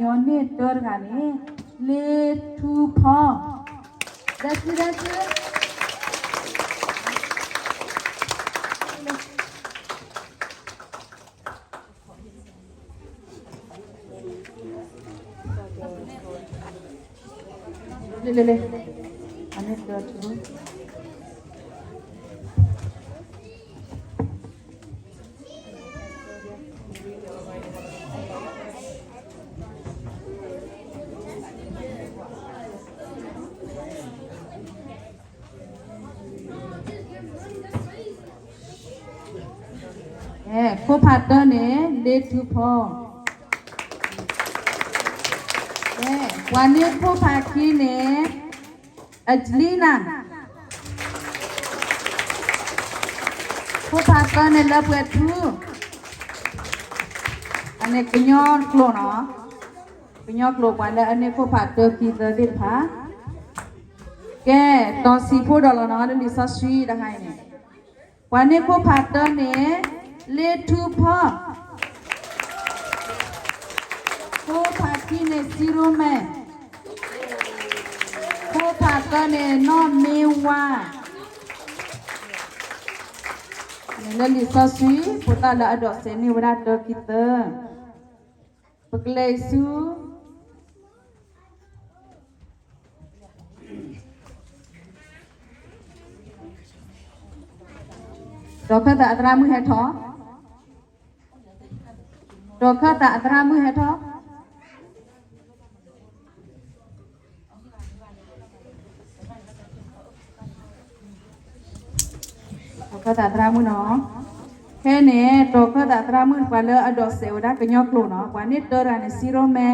ကညီန့ၢ်တၢတဂၤန့ၣ် လ့ထူဖီ ဒီးစုဒီးစု လ့လ့လ့ အန့ၣ်တၢထူ ခိၣ်ဖးတၢန့ၣ် လ့ထူဖီ ပှၤန့ၢ်ခိၣ်ဖးခံန့ၣ် အၣ်လံနၤ ခိၣ်ဖးသၢန့ၣ် လၢပှဲၤထူ အန့ၣ်ကညီကျိာ်နီၤ ကညီကျိာ်ပှၤလၢအန့ၢ်ခိၣ်ဖးတၢခံသၢသ့ၣ်တဖၣ် ကဲ တီၤဆံးဖိဒီးလီၤနီၤ လၢလံာ်စီဆှံတခါအံၤန့ၣ် ပှၤန့ၢ်ခိၣ်ဖးတၢန့ၣ် လ့ထူဖီ ခိၣ်ဖးခံန့ၣ် စံရိမဲ ခိၣ်ဖးသၢန့ၣ် နီၢ်မ့ဝါ လၢလံာ်စီဆှံ ဖိသၣ်လၢအဒိးစဲးန့ၢ်ဝဲဒၣ်တၢခံသၢ ပကလဲၤဆူ တီၤခၢၣ်သးအသရၣ်မုၣ်ဟဲထီၣ်, တီၤခၢၣ်သးအသရၣ်မုၣ်ဟဲထီၣ်, တီၤခၢၣ်သးသရၣ်မုၣ်နီၤ, ခဲန့ၣ် တီၤခၢၣ်သးသရၣ်မုၣ် ပှၤလၢအဒိးစဲးဝဲဒၣ်ကညီကျိာ်နီၤ, ပှၤန့ၢ်တၢတဂၤန့ၣ် စံရိမဲ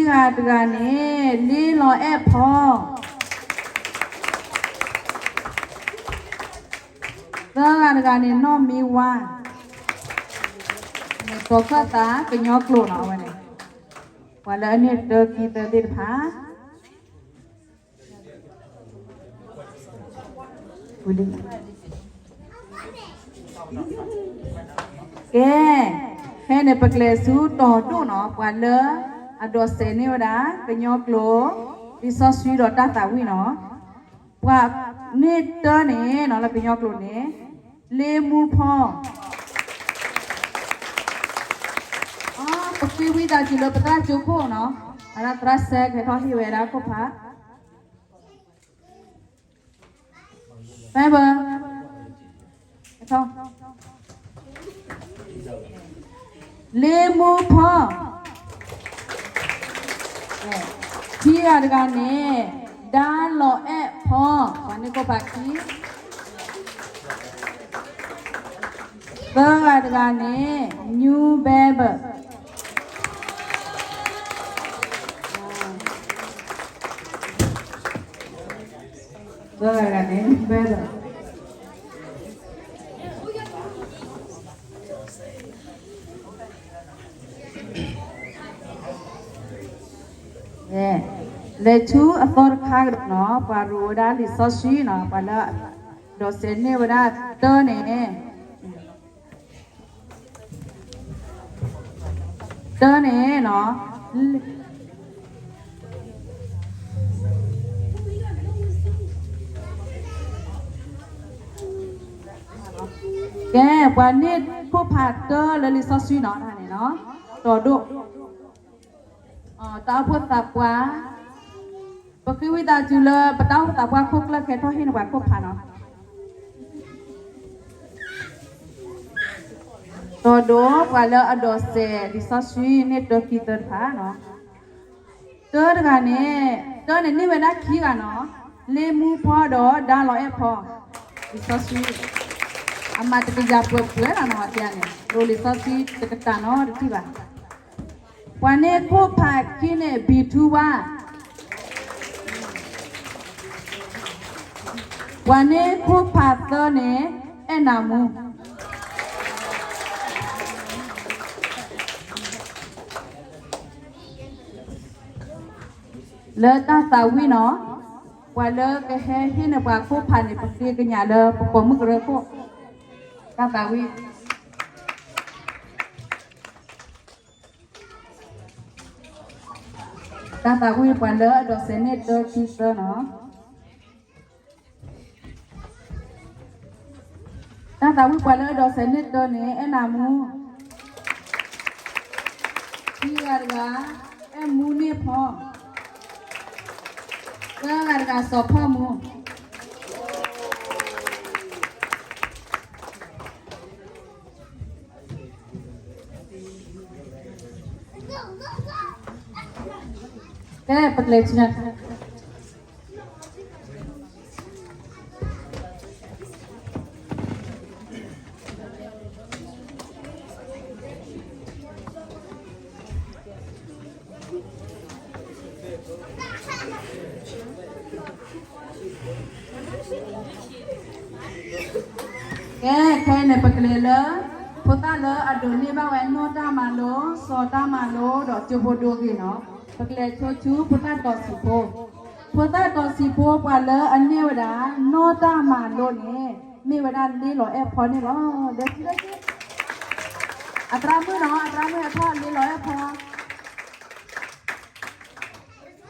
ခံဂၤတဂၤန့ၣ် လ့လီၤအဲၣ်ဖီ, သၢဂၤတဂၤန့ၣ် နီၢ်မံဝါ, တီၤခၢၣ်သးကညီကျိာ်နီၤ အဝဲန့ၣ်, ပှၤလၢအန့ၢ်တၢခံသၢသ့ၣ်တဖၣ် ကဲ, ဖဲန့ၣ်ပကျဲၤဆူတီၤဒိၣ်နီၤ, ပှၤလၢအဒိးစဲးန့ၢ်ဝဲဒၣ် ကညီကျိာ် လံာ်စီဆှံဒီးတၢ်သးဝံၣ်နီၤ, ပှၤန့ၢ်တၢန့ၣ်နီၤ လၢကညီကျိာ်န့ၣ် လ့မူဖီ, ပဃ့ဝံသးစူၤလၢပသရၣ်ကၠိခိၣ်နီၤ, အသရၣ်စဲးကဟဲထီၣ်ဟ့ၣ်ဝဲဒၣ်ခိၣ်ဖး ဖဲဘၣ်, လ့မူဖီ, ခံဂၤတဂၤန့ၣ် ဒါလီၤအဲၣ်ဖီ, ပှၤန့ၢ်ခိၣ်ဖးခံ, သၢဂၤတဂၤန့ၣ် ညူဘဲဘၢ သၢဂၤတဂၤန့ၣ် ညူဘဲဘၢ လဲၤဆူအသီတခါကဒီးနီၤ, ပှၤရိၤဝဲဒၣ်လံာ်စီဆှံနီၤ, ပှၤလၢဒိးစဲးန့ၢ်ဝဲဒၣ်တၢန့ၣ် တၢန့ၣ်နီၤ, ကဲ ပှၤန့ၢ်ခိၣ်ဖးတၢလၢလံာ်စီဆှံနီၤ တၢ်န့ၣ်နီၤ, တီၤဒိၣ် တၢ်အိၣ်ဖှိၣ်သးပှၢ်, ပဃ့ဝံသးစူၤလၢပတၢ်အိၣ်ဖှိၣ်သးပှၢ်ခိၣ်ကျၢၢ် ကဟဲထီၣ်ဟ့ၣ်န့ၢ်ပှၤခိၣ်ဖးနီၤ, တီၤဒိၣ် ပှၤလၢအဒိးစဲးလံာ်စီဆှံန့ၢ်တၢခံသၢတဖၣ်နီၤ, တၢတဂၤန့ၣ် တၢန့ၣ်န့ၢ်ဝဲဒၣ်ခံဂၤနီၤ, လ့မူဖီဒီးဒါလီၤအဲၣ်ဖီ, လံာ်စီဆှံ အမၤတကယၤပှဲၤပှဲၤလီၤနီၤ, အန့ၣ် ဒိးလံာ်စီဆှံတကတၢၢ်နီတထံၣ်ဘၣ်. ပှၤန့ၢ်ခိၣ်ဖးခံန့ၣ် ဘံၣ်ထူဝါ, ပှၤန့ၢ်ခိၣ်ဖးသၢန့ၣ် အဲၣ်နၤမူ လၢတၢ်သးဝံၣ်နီၤ, ပှၤလၢကဟဲဟ့ၣ်န့ၢ်ပှၤခိၣ်ဖးန့ၣ် ပဃ့ကညးလၢပပိာ်မုၣ်ကရၢခိၣ်, တၢ်သးဝံၣ် တၢ်သးဝံၣ်ပှၤလၢအဒိးစဲးန့ၢ်တၢခံသၢနီၤ. တၢ်သးဝံၣ်ပှၤလၢအဒိးစဲးန့ၢ်တၢန့ၣ် အဲၣ်နၤမူ, ခံဂၤတဂၤ အဲၣ်မူန့ၢ်ဖီ, သၢဂၤတဂၤစီၤဖီမူ. ကဲ ပကျဲၤဆူညါ ကဲ ခဲအံၤန့ၣ် ပကလဲၤလၢ ဖိသၣ်လၢအဒိးန့ၢ်ဘၣ်ဝဲ နီၢ်တၢ်မၤလိ, စီၤတၢ်မၤလိ ဒီးကၠိဖိဒိဂ့ၤနီၤ. ပကလဲၤဆိဆူဖိသၣ်တီၤဆံးဖိ, ဖိသၣ်တီၤဆံးဖိပှၤလၢအန့ၢ်ဝဲဒၣ် နီၢ်တၢ်မၤလိန့ၣ် မ့ၢ်ဝဲဒၣ်လ့လီၤအဲၣ်ဖီန့ၣ်လီၤ. ဒီး အသရၣ်မုၣ်နီၤ, အသရၣ်မုၣ်ဟဲထီၣ်လ့လီၤအဲၣ်ဖီ